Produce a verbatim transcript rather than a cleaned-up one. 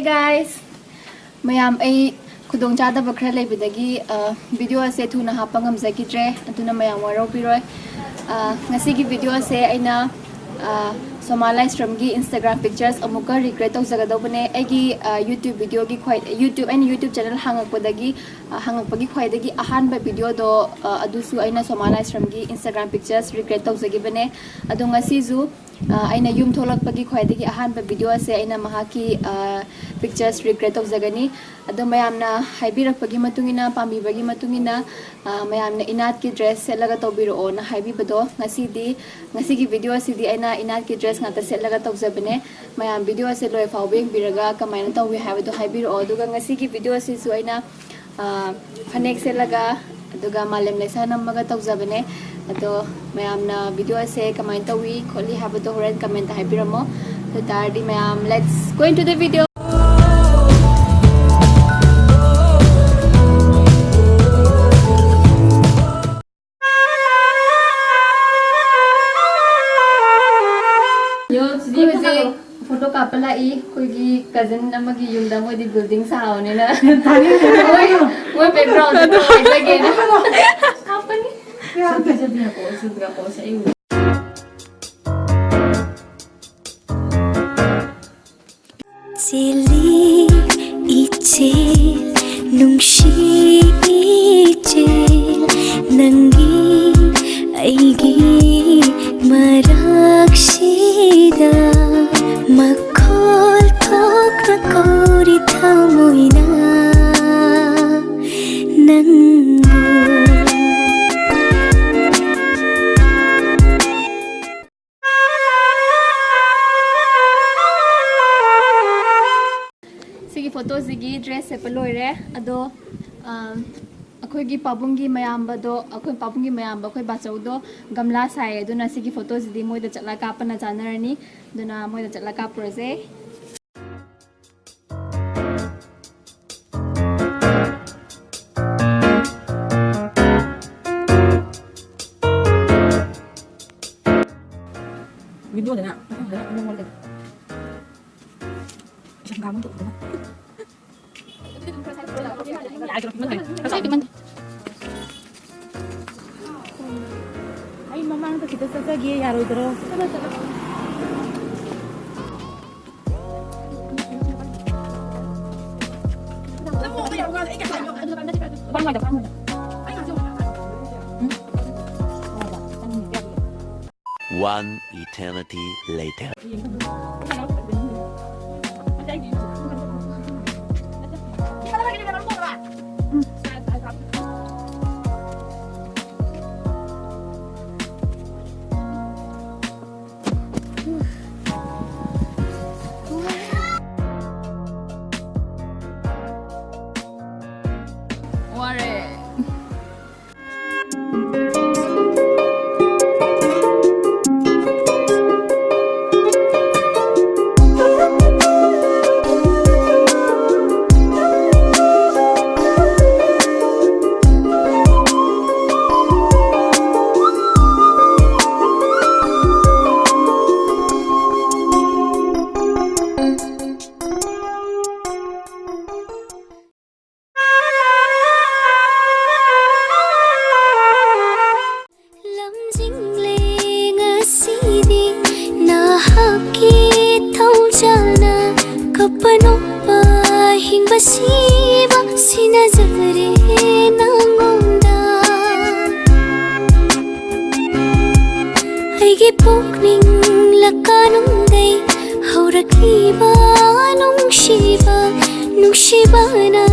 Hey guys, ꯃꯌꯥꯝ, ꯑꯩ ꯈꯨꯗꯣꯡꯆꯥꯗꯕ ꯈꯔ ꯂꯩꯕꯗꯒꯤ ꯚꯤꯗꯤꯑꯣ ꯑꯁꯦ ꯊꯨꯅ ꯍꯥꯞꯄ ꯉꯝꯖꯈꯤꯗ꯭ꯔꯦ, ꯑꯗꯨꯅ ꯃꯌꯥꯝ ꯋꯥꯔꯧꯕꯤꯔꯣꯏ꯫ ꯑ, ꯉꯁꯤꯒꯤ ꯚꯤꯗꯤꯑꯣ ꯑꯁꯦ ꯑꯩꯅ, ꯑ, ꯁꯣꯃꯥ ꯂꯥꯏꯁ꯭ꯔꯝꯒꯤ Instagram pictures ꯑꯃꯨꯛꯀ recreate ꯇꯧꯖꯒꯗꯧꯕꯅꯦ꯫ ꯑꯩꯒꯤ, ꯑ, YouTube ꯚꯤꯗꯤꯑꯣꯒꯤ ꯈ꯭ꯋꯥꯏ-, YouTube, ꯑꯩꯅ YouTube channel ꯍꯥꯡꯉꯛꯄꯗꯒꯤ, ꯑ, ꯍꯥꯡꯉꯛꯄꯒꯤ ꯈ꯭ꯋꯥꯏꯗꯒꯤ ꯑꯍꯥꯟꯕ ꯚꯤꯗꯤꯑꯣꯗꯣ, ꯑ, ꯑꯗꯨꯁꯨ ꯑꯩꯅ ꯁꯣꯃꯥ ꯂꯥꯏꯁ꯭ꯔꯝꯒꯤ Instagram pictures recreate ꯇꯧꯖꯈꯤꯕꯅꯦ꯫ ꯑꯗꯣ ꯉꯁꯤꯁꯨ ꯑ, ꯑꯩꯅ ꯌꯨꯝ ꯊꯣꯛꯂꯛꯄꯒꯤ ꯈ꯭ꯋꯥꯏꯗꯒꯤ ꯑꯍꯥꯟꯕ ꯚꯤꯗꯤꯑꯣ ꯑꯁꯦ ꯑꯩꯅ ꯃꯍꯥꯛꯀꯤ, ꯑ, pictures recreate ꯇꯧꯖꯒꯅꯤ꯫ ꯑꯗꯣ ꯃꯌꯥꯝꯅ ꯍꯥꯏꯕꯤꯔꯛꯄꯒꯤ ꯃꯇꯨꯡ ꯏꯟꯅ, ꯄꯥꯝꯕꯤꯕꯒꯤ ꯃꯇꯨꯡ ꯏꯟꯅ, ꯑ, ꯃꯌꯥꯝꯅ ꯏꯅꯥꯠꯀꯤ dress ꯁꯦꯠꯂꯒ ꯇꯧꯕꯤꯔꯛꯑꯣꯅ ꯍꯥꯏꯕꯤꯕꯗꯣ, ꯉꯁꯤꯗꯤ, ꯉꯁꯤꯒꯤ ꯚꯤꯗꯤꯑꯣ ꯑꯁꯤꯗꯤ ꯑꯩꯅ ꯏꯅꯥꯠꯀꯤ dress ꯉꯥꯛꯇ ꯁꯦꯠꯂꯒ ꯇꯧꯖꯕꯅꯦ꯫ ꯃꯌꯥꯝ ꯚꯤꯗꯤꯑꯣ ꯑꯁꯦ ꯂꯣꯏ ꯐꯥꯎꯕ ꯌꯦꯡꯕꯤꯔꯒ ꯀꯃꯥꯏꯅ ꯇꯧꯏ ꯍꯥꯏꯕꯗꯣ ꯍꯥꯏꯕꯤꯔꯛꯑꯣ꯫ ꯑꯗꯨꯒ ꯉꯁꯤꯒꯤ ꯚꯤꯗꯤꯑꯣ ꯑꯁꯤꯁꯨ ꯑꯩꯅ, ꯑ, ꯐꯅꯦꯛ ꯁꯦꯠꯂꯒ, ꯑꯗꯨꯒ ꯃꯥꯂꯦꯝ ꯂꯩꯁꯥ ꯅꯝꯃꯒ ꯇꯧꯖꯕꯅꯦ꯫ ꯑꯗꯣ ꯃꯌꯥꯝꯅ ꯚꯤꯗꯤꯑꯣ ꯑꯁꯦ ꯀꯃꯥꯏꯅ ꯇꯧꯏ ꯈꯣꯠꯂꯤ ꯍꯥꯏꯕꯗꯣ ꯍꯣꯔꯦꯟ comment ꯍꯥꯏꯕꯤꯔꯝꯃꯣ꯫ ꯑꯗꯨ ꯇꯥꯔꯗꯤ ꯃꯌꯥꯝ, let's go into the video. ꯑꯩꯈꯣꯏ ꯍꯧꯖꯤꯛ ꯐꯣꯇꯣ ꯀꯥꯞꯄ ꯂꯥꯛꯏ ꯑꯩꯈꯣꯏꯒꯤ cousin ꯑꯃꯒꯤ ꯌꯨꯝꯗ꯫ ꯃꯣꯏꯗꯤ building ꯁꯥꯕꯅꯤꯅ ꯃꯣꯏ, ꯃꯣꯏ background ꯗ ꯍꯥꯏꯖꯒꯦꯅ ꯀꯥꯞꯄꯅꯤ꯫ ꯆꯦꯜꯂꯤ ꯏꯆꯦꯜ, ꯅꯨꯡꯁꯤ ꯏꯆꯦꯜ, ꯅꯪꯒꯤ ꯑꯩꯒꯤ ꯃꯔꯛꯁꯤꯗ ꯃꯈꯣꯜ ꯊꯣꯛꯅ ꯀꯧꯔꯤ ꯊꯃꯣꯏꯅ ꯅꯪꯕꯨ꯫ ꯁꯤꯒꯤ ꯐꯣꯇꯣꯁꯤꯒꯤ dress ꯁꯦꯠꯄ ꯂꯣꯏꯔꯦ꯫ ꯑꯗꯣ, ꯑꯝ, ꯑꯩꯈꯣꯏꯒꯤ ꯄꯥꯕꯨꯡꯒꯤ ꯃꯌꯥꯝꯕꯗꯣ, ꯑꯩꯈꯣꯏ ꯄꯥꯕꯨꯡꯒꯤ ꯃꯌꯥꯝꯕ, ꯑꯩꯈꯣꯏ ꯕꯥꯆꯧꯗꯣ ꯒꯝꯂꯥ ꯁꯥꯏꯌꯦ꯫ ꯑꯗꯨꯅ ꯁꯤꯒꯤ ꯐꯣꯇꯣꯁꯤꯗꯤ ꯃꯣꯏꯗ ꯆꯠꯂ ꯀꯥꯞꯄꯅ ꯆꯥꯟꯅꯔꯅꯤ꯫ ꯑꯗꯨꯅ ꯃꯣꯏꯗ ꯆꯠꯂ ꯀꯥꯞꯄꯨꯔꯁꯦ꯫ ꯚꯤꯗꯤꯑꯣꯗꯅ ꯑꯩ ꯃꯃꯥꯡꯗ ꯈꯤꯇ ꯆꯠꯆꯒꯦ, ꯌꯥꯔꯣꯏꯗ꯭ꯔꯣ? One eternity later. ꯂꯝꯖꯤꯡꯂꯦ ꯉꯁꯤꯗꯤ ꯅꯍꯥꯛꯀꯤ ꯊꯧꯖꯥꯜꯅ꯫ ꯀꯞꯄ ꯅꯣꯛꯄ ꯍꯤꯡꯕ ꯁꯤꯕ ꯁꯤꯟꯅꯖꯔꯦ ꯅꯉꯣꯟꯗ꯫ ꯑꯩꯒꯤ ꯄꯨꯛꯅꯤꯡ ꯂꯀꯥꯅꯨꯡꯗꯩ ꯍꯧꯔꯛꯂꯤꯕ ꯅꯨꯡꯁꯤꯕ, ꯅꯨꯡꯁꯤꯕꯅ